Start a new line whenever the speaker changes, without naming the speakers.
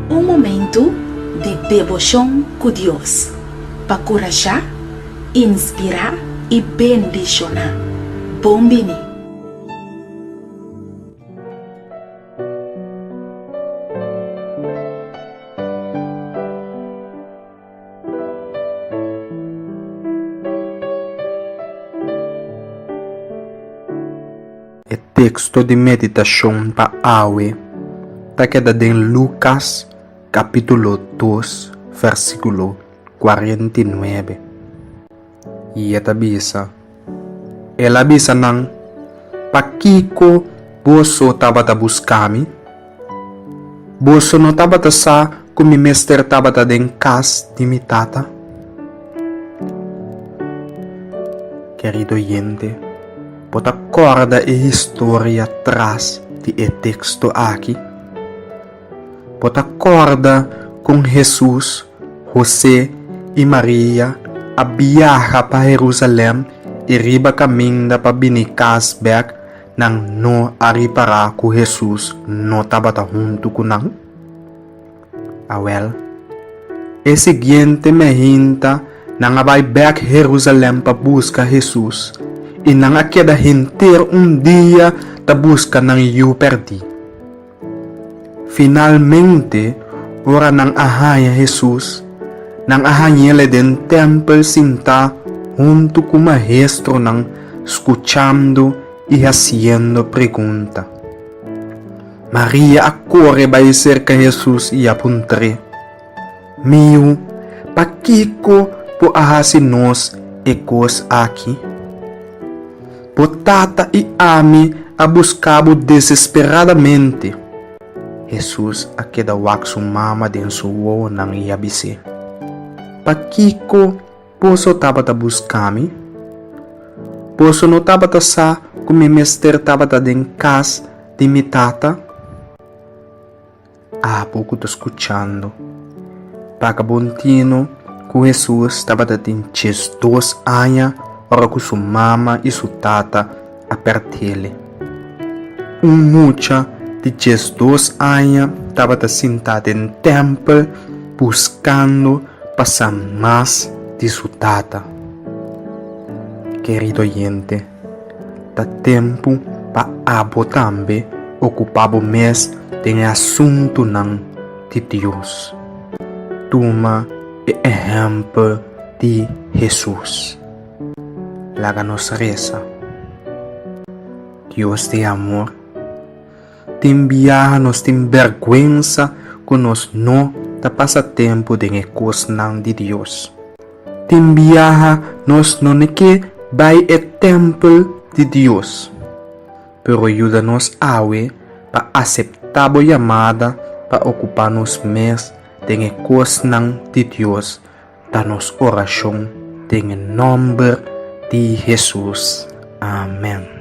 Un momentu di deboshon ku Dios pa kurashá, inspirá i bendishoná. Bon bini!
E teksto di meditashon pa awe ta keda den Lukas kapítulo dos vèrsikulo 49. I e ta bisa, El a bisa nan, Pakiko boso tabata buska mi? Boso no tabata sa ku mi mester tabata den kas di mi Tata? Kerido oyente, bo ta kòrda e historia tras di e teksto aki? Bo ta kòrda kon Hesus, Hosé i Maria a biaha pa Herusalèm i riba kaminda pa bini kas bèk nan no a ripará ku Hesus no tabata huntu ku nan? Awèl, e siguiente meinta nan a bai bèk Herusalèm pa buska Hesus, i nan a keda henter un dia ta buska nan yu pèrdí. Finalmente, ora nan a haña Hesus, nan a hañ'el den tèmpel sintá huntu ku maestronan skuchando i hasiendo pregunta. Maria a kore bai serka Hesus i a puntr'é, Miu, pakiko bo a hasi nos e kos aki? Bo tata i ami a buska bo desesperadamente. Hesus a keda wak su mama den su wowonan i a bis'é, Pakiko boso tabata buska mi? Boso no tabata sa ku mi mester tabata den kas di mi Tata? Abo ku ta skuchando, paga bon tinu ku Hesus tabata tin 12 aña ora ku su mama i su tata a pèrd'el. Un mucha di 12 aña tabata sintá den tèmpel buskando pa sa mas di su tata. Kerido oyente, Ta tempu pa abo tambe okupá bo mes den e asuntunan di Dios. Tuma e ehèmpel di Hesus. Laga nos resa. Dios di amor, tin biaha nos tin bèrgwensa ku nos no ta pasa tempu den e kosnan di Dios. Tin biaha nos no ni ke bai e tèmpel di Dios, pero yuda nos awe pa aseptá bo yamada pa okupá nos mes den e kosnan di Dios, ta nos orashon den e nòmber di Hesus. Amèn.